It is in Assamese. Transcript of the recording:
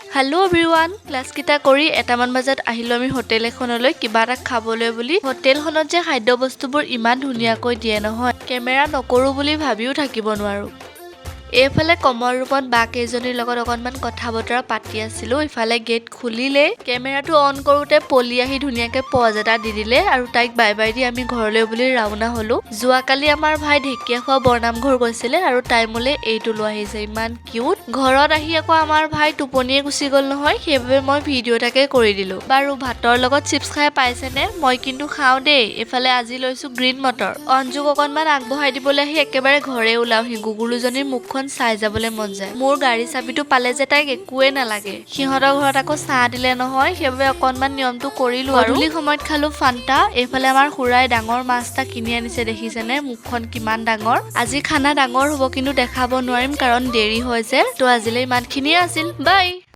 হেল্ল' এভৰিৱান, ক্লাছকেইটা কৰি এটামান বজাত আহিলোঁ আমি হোটেল এখনলৈ কিবা এটা খাবলৈ বুলি। হোটেলখনত যে খাদ্য বস্তুবোৰ ইমান ধুনীয়াকৈ দিয়ে নহয়, কেমেৰা নকৰোঁ বুলি ভাবিও থাকিব নোৱাৰোঁ। এইফালে কমন ৰুমত বা কেইজনীৰ লগত অকণমান কথা বতৰা পাতি আছিলোঁ। ইফালে গেট খুলিলেই, কেমেৰাটো অন কৰোঁতে পলি আহি ধুনীয়াকৈ পজ এটা দি দিলে আৰু তাইক বাই বাই the আমি ঘৰলৈ বুলি ৰাওনা হ'লোঁ। যোৱাকালি আমাৰ ভাই ঢেকীয়াখোৱা বৰনামঘৰ গৈছিলে আৰু তাই মোলৈ এইটো লৈ আহিছে, ইমান কিউট। ঘৰত আহি আকৌ আমাৰ ভাই টোপনিয়ে গুচি গ'ল নহয়, সেইবাবে মই ভিডিঅ' এটাকে কৰি দিলোঁ। বাৰু, ভাতৰ লগত চিপছ খাই পাইছেনে? মই কিন্তু খাওঁ দেই। এইফালে আজি লৈছোঁ গ্ৰীণ মটৰ। অঞ্জুক অকণমান আগবঢ়াই দিবলৈ আহি একেবাৰে ঘৰে ওলাওহি। গুগুলুজনীৰ মুখখন চাই যাবলৈ মন যায় মোৰ। গাড়ী চাবিটো পালে যে তাইক একোৱে নালাগে। সিহঁতৰ ঘৰত আকৌ চাহ দিলে নহয়, সেইবাবে অকণমান নিয়মটো কৰিলো। আৰু গধূলি সময়ত খালো ফান্তা। এইফালে আমাৰ খুৰাই ডাঙৰ মাছ এটা কিনি আনিছে, দেখিছেনে মুখখন কিমান ডাঙৰ? আজি খানা ডাঙৰ হ'ব, কিন্তু দেখাব নোৱাৰিম, কাৰণ দেৰি হয় যে। তো আজিলৈ ইমানখিনিয়ে আছিল। বাই।